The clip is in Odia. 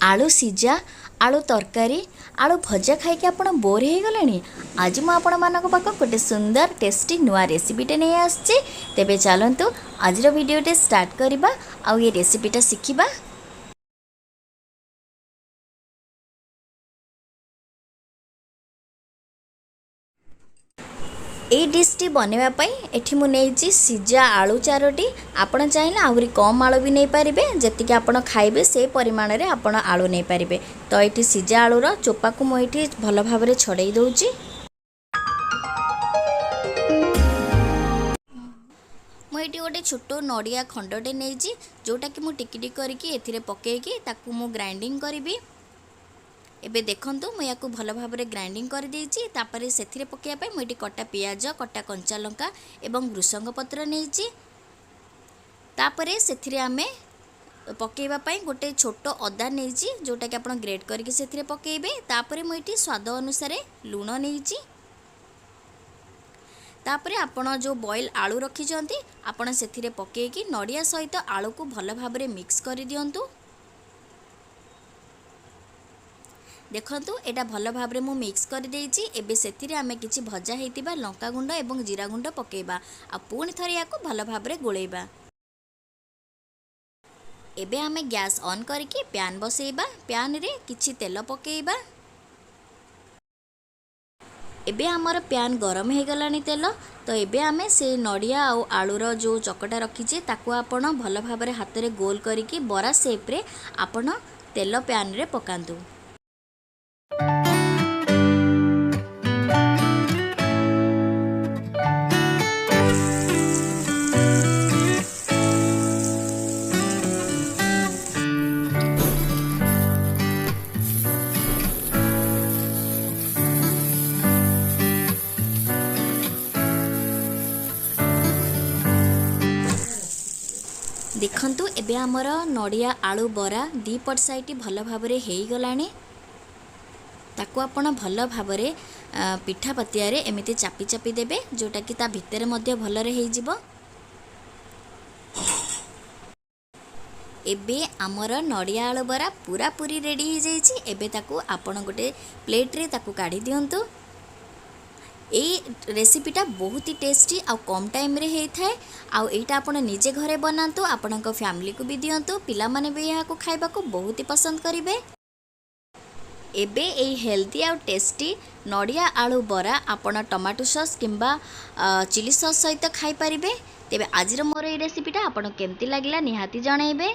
ଆଳୁ ସିଝା, ଆଳୁ ତରକାରୀ, ଆଳୁ ଭଜା ଖାଇକି ଆପଣ ବୋର୍ ହେଇଗଲେଣି? ଆଜି ମୁଁ ଆପଣମାନଙ୍କ ପାଖକୁ ଗୋଟେ ସୁନ୍ଦର ଟେଷ୍ଟି ନୂଆ ରେସିପିଟେ ନେଇ ଆସିଛି। ତେବେ ଚାଲନ୍ତୁ, ଆଜିର ଭିଡ଼ିଓଟି ଷ୍ଟାର୍ଟ କରିବା ଆଉ ଏ ରେସିପିଟା ଶିଖିବା। ଏଇ ଡିଶ୍ଟି ବନେଇବା ପାଇଁ ଏଠି ମୁଁ ନେଇଛି ସିଝା ଆଳୁ ଚାରୋଟି। ଆପଣ ଚାହିଁଲେ ଆହୁରି କମ୍ ଆଳୁ ବି ନେଇପାରିବେ। ଯେତିକି ଆପଣ ଖାଇବେ, ସେ ପରିମାଣରେ ଆପଣ ଆଳୁ ନେଇପାରିବେ। ତ ଏଠି ସିଝା ଆଳୁର ଚୋପାକୁ ମୁଁ ଏଠି ଭଲ ଭାବରେ ଛଡ଼େଇ ଦେଉଛି। ମୁଁ ଏଇଠି ଗୋଟେ ଛୋଟ ନଡ଼ିଆ ଖଣ୍ଡଟେ ନେଇଛି, ଯେଉଁଟାକି ମୁଁ ଟିକି ଟିକି କରିକି ଏଥିରେ ପକାଇକି ତାକୁ ମୁଁ ଗ୍ରାଇଣ୍ଡିଙ୍ଗ କରିବି। ଏବେ ଦେଖନ୍ତୁ, ମୁଁ ୟାକୁ ଭଲ ଭାବରେ ଗ୍ରାଇଣ୍ଡିଙ୍ଗ କରିଦେଇଛି। ତାପରେ ସେଥିରେ ପକାଇବା ପାଇଁ ମୁଁ ଏଠି କଟା ପିଆଜ, କଟା କଞ୍ଚା ଲଙ୍କା ଏବଂ ଭୃସଙ୍ଗ ପତ୍ର ନେଇଛି। ତାପରେ ସେଥିରେ ଆମେ ପକାଇବା ପାଇଁ ଗୋଟେ ଛୋଟ ଅଦା ନେଇଛି, ଯେଉଁଟାକି ଆପଣ ଗ୍ରେଟ୍ କରିକି ସେଥିରେ ପକାଇବେ। ତାପରେ ମୁଁ ଏଠି ସ୍ୱାଦ ଅନୁସାରେ ଲୁଣ ନେଇଛି। ତାପରେ ଆପଣ ଯେଉଁ ବଏଲ୍ ଆଳୁ ରଖିଛନ୍ତି, ଆପଣ ସେଥିରେ ପକାଇକି ନଡ଼ିଆ ସହିତ ଆଳୁକୁ ଭଲ ଭାବରେ ମିକ୍ସ କରିଦିଅନ୍ତୁ। ଦେଖନ୍ତୁ, ଏଇଟା ଭଲ ଭାବରେ ମୁଁ ମିକ୍ସ କରିଦେଇଛି। ଏବେ ସେଥିରେ ଆମେ କିଛି ଭଜା ହେଇଥିବା ଲଙ୍କା ଗୁଣ୍ଡ ଏବଂ ଜିରା ଗୁଣ୍ଡ ପକାଇବା ଆଉ ପୁଣି ଥରେ ୟାକୁ ଭଲ ଭାବରେ ଗୋଳେଇବା। ଏବେ ଆମେ ଗ୍ୟାସ୍ ଅନ୍ କରିକି ପ୍ୟାନ୍ ବସେଇବା। ପ୍ୟାନ୍ରେ କିଛି ତେଲ ପକାଇବା। ଏବେ ଆମର ପ୍ୟାନ୍ ଗରମ ହେଇଗଲାଣି ତେଲ। ତ ଏବେ ଆମେ ସେ ନଡ଼ିଆ ଆଉ ଆଳୁର ଯେଉଁ ଚକଟା ରଖିଛେ, ତାକୁ ଆପଣ ଭଲ ଭାବରେ ହାତରେ ଗୋଲ କରିକି ବରା ସେପ୍ରେ ଆପଣ ତେଲ ପ୍ୟାନ୍ରେ ପକାନ୍ତୁ। ଦେଖନ୍ତୁ, ଏବେ ଆମର ନଡ଼ିଆ ଆଳୁ ବରା ଦୁଇ ପଟ ସାଇଡ଼ ଭଲ ଭାବରେ ହେଇଗଲାଣି। ତାକୁ ଆପଣ ଭଲ ଭାବରେ ପିଠା ପାତିଆରେ ଏମିତି ଚାପି ଚାପି ଦେବେ, ଯେଉଁଟାକି ତା ଭିତରେ ମଧ୍ୟ ଭଲରେ ହେଇଯିବ। ଏବେ ଆମର ନଡ଼ିଆ ଆଳୁ ବରା ପୁରାପୁରି ରେଡ଼ି ହେଇଯାଇଛି। ଏବେ ତାକୁ ଆପଣ ଗୋଟେ ପ୍ଲେଟ୍ରେ ତାକୁ କାଢ଼ି ଦିଅନ୍ତୁ। ଏଇ ରେସିପିଟା ବହୁତ ହି ଟେଷ୍ଟି ଆଉ କମ୍ ଟାଇମ୍ରେ ହେଇଥାଏ। ଆଉ ଏଇଟା ଆପଣ ନିଜେ ଘରେ ବନାନ୍ତୁ, ଆପଣଙ୍କ ଫ୍ୟାମିଲିକୁ ବି ଦିଅନ୍ତୁ। ପିଲାମାନେ ବି ଏହାକୁ ଖାଇବାକୁ ବହୁତ ହି ପସନ୍ଦ କରିବେ। ଏବେ ଏଇ ହେଲ୍ଦି ଆଉ ଟେଷ୍ଟି ନଡ଼ିଆ ଆଳୁ ବରା ଆପଣ ଟମାଟୋ ସସ୍ କିମ୍ବା ଚିଲି ସସ୍ ସହିତ ଖାଇପାରିବେ। ତେବେ ଆଜିର ମୋର ଏଇ ରେସିପିଟା ଆପଣଙ୍କୁ କେମିତି ଲାଗିଲା, ନିହାତି ଜଣାଇବେ।